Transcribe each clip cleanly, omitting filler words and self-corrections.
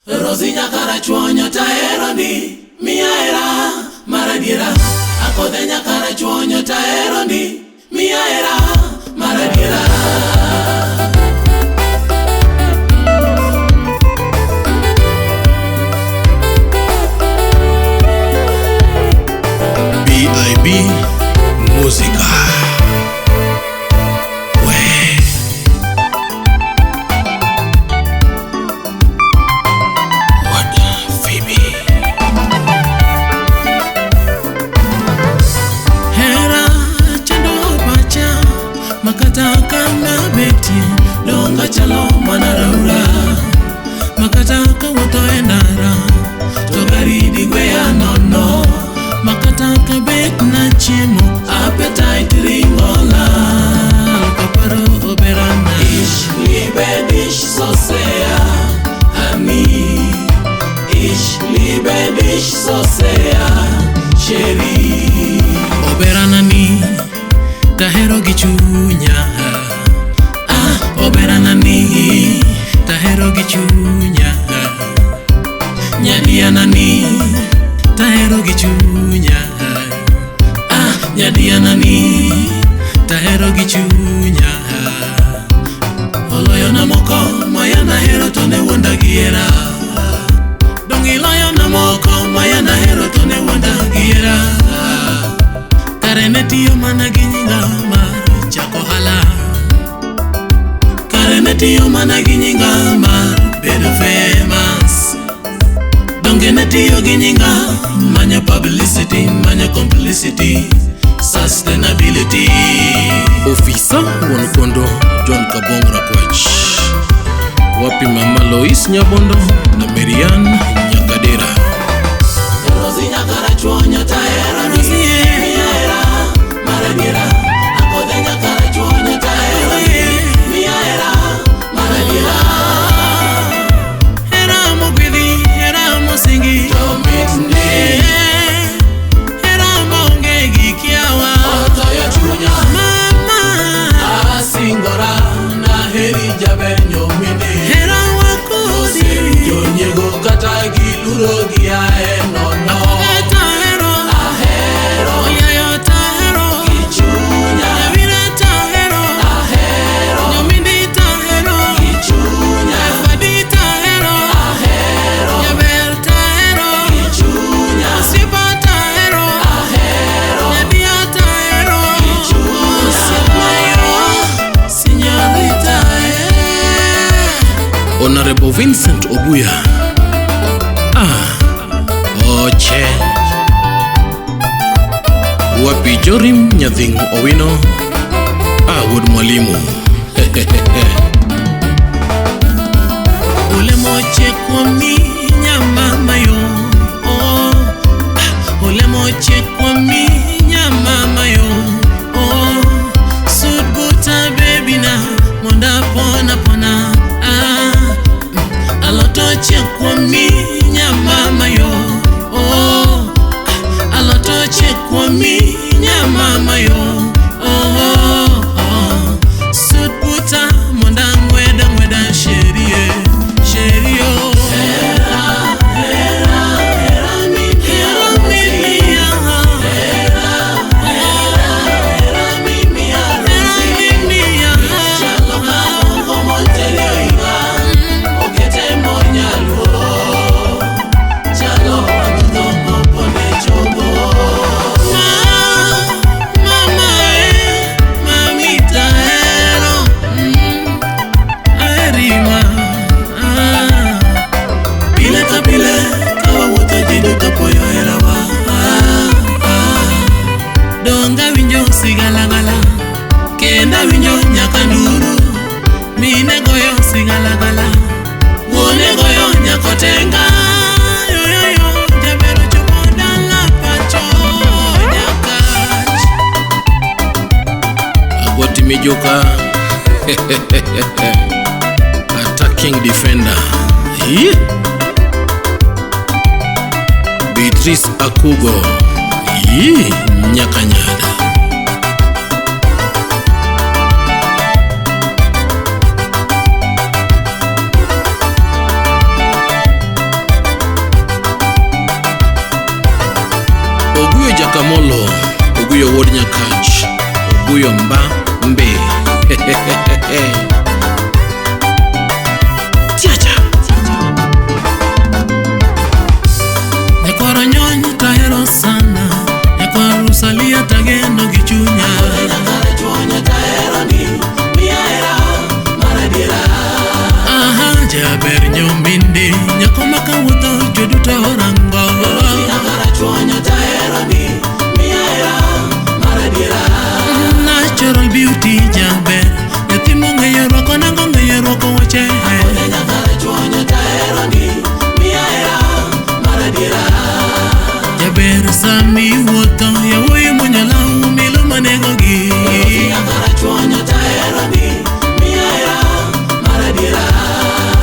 Rosi nyakara chuonyo tahero ni miya hera maradiera. Akodhe nyakara chuonyo tahero ni miya hera maradiera. BIB Musica. We. What Phoebe. Hera chando pacha makata kama beti donga chalo mana raura makata kawuotho e ndara to gari digweya nono makata ka bet na chiemo appetite ringo lal kaparo oberana. Ish liebe dich so sehr, honey. Ich liebe dich so sehr, chérie. Oberana ni tahero gi chunya. Ah, oberana ni tahero gi chunya. Nyadiana ni tahero gi chunya. Ah, nyadiana ni tahero gi chunya. Oloyo na moko mayana hero to ne wuonda gi hera. Dong iloyo na moko mayana hero to ne wuonda gi hera. Kare ne tiyo mana gi nyinga mar chako ohala. Kare ne tiyo mana gi nyinga mar bedo famous. Donge ne tiyo gi nyinga manyo publicity, manyo complicity, sustainability. Ofisa wuon kondo John Kabong Rakwach. Wapi Mama Lois Nyabondo na Marian Nyakadera. Rosi nyakara chuonyo tahero ni miya hera maradiera. Akodhe nyakara chuonyo tahero ni miya hera maradiera. Hera mogwedhi, hera mosingi to mit ndi. Hera maonge gi kiawa otoyo chunya mama. Asingora naheri jaber nyominde. Hera wakodi jonyiego kata giluro gi ae nono. Akodhe tahero, ahero oyayo tahero gi chunya. Nyawira tahero, ahero nyomindi tahero gi chunya. Efadi tahero, ahero jaber tahero gi chunya. Osiepa tahero, ahero nyadia tahero gi chunya. Osiepayo señorita Honorable Vincent Obuya. Ah, Oche. Wapi Jorim Nyathing Owino. Ah, wuod mwalimu. Olemo chiek kuomi nyama mayo. Oh, ah, olemo chiek kuomi nyama mayo. Oh, sud buta baby na monda pona pona. Ah, alot ochiek kuomi nyama mayo. Oh, ah, alot ochiek kuomi nyama mayo. Oh, oh, oh. Sud buta monda ng'weda ng'weda sherie sherio. Hera hera hera mimiya hera hera hera mimiya mimiya chalo ka monterio iga okete monyaluo chalo andhongo pone chogo. Mama eh, mamita hero aherima ah. Pile ka pile ka wawuotho ji duto puoyo herawa ah, ah. Donga winjo sigalagala kendo awinjo nyaka nduru. Mine goyo sigalagala wuone goyo nyakotenga. Yoyoyo jaber ochopo dala pacho nyakach. Agoti Mijuka. Attacking defender. Yee. Beatrice Akugo. Yee, Nyakanyada. Amolo, Oguyo wuod Nyakach, Oguyo mba mbe. Tiacha. Nyakwar Onyony tahero sana, nyakwar Rusalia tageno gi chunya. Aha, jaber nyomindi, nyako ma kawuotho ji duto orango. Natural beauty jaber, nyathi mong'eyo rwako nanga ong'eyo rwako wuoche. Jaber sami wuotho, yawuoyi muonyo law milu manegogi.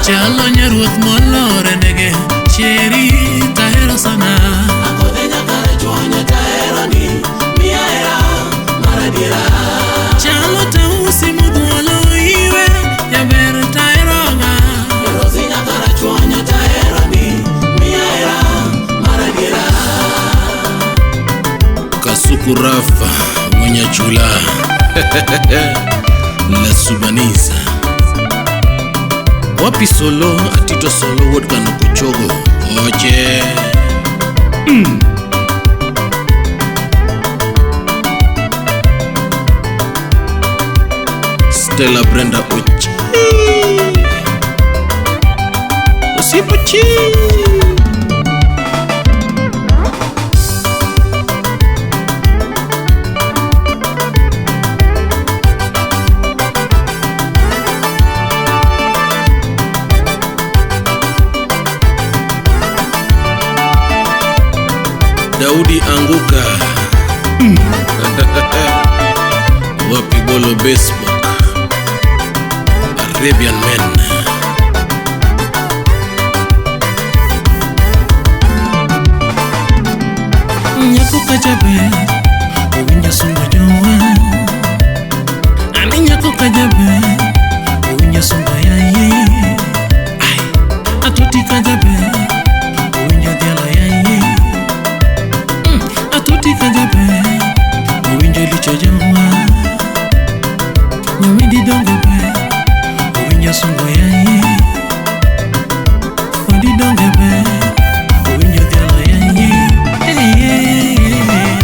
Chalo nyaruoth molore nege, sheri tahero sana. Chalo tausi modhualo iwe, jaber taheroga. Kasuku Rafa, Mwenyachula. La Sudanese. Wapi Solo, Atito Solo wuod Kano Kochogo. Oche. Stella Brenda Ochi. Osipochi. Daudi Anguka. Wapi Bolo Baseball. Arabian Men. Nyako ka jaber, owinjo sungo jowa. Ani nyako ka jaber, owinjo sungo yaye. Ai, atoti ka jaber, owinjo dhialo yaye. Atoti ka jaber, owinjo licho jowa. Nyawindi donge ber, owinjo sungo yaye. Fundi donge ber, owinjo dhialo yaye. Hey, hey, hey.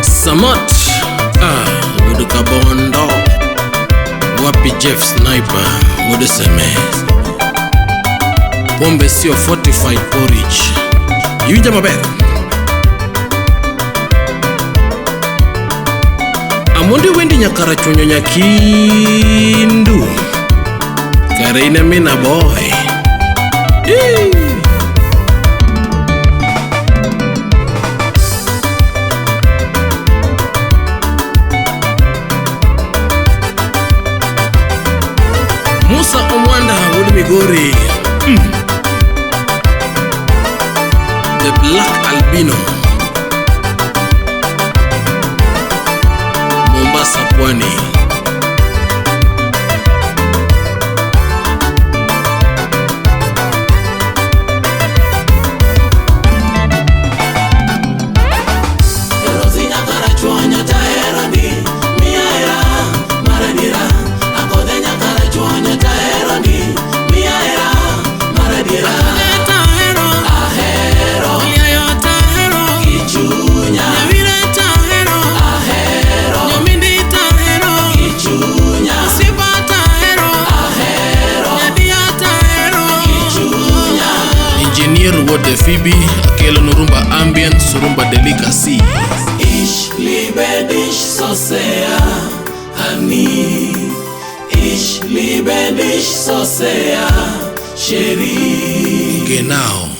Samat. Ah, wuod Kabondo. Wapi Jeff Sniper, wuod Seme. Pombe sio fortified porridge. Iwinja maber? Amondi wendi nyakarachuonyo nyakindu. Kare in e mina boy. Ii. Musa Omwanda wuod Migori. The Black Albino. Mombasa Pwani. Engineer Wuod Phoebe Akelo Nurumba Ambience Rumba Delicacy. Ich liebe dich so sehr, Honey. Ich liebe dich so sehr, Chérie. Genau.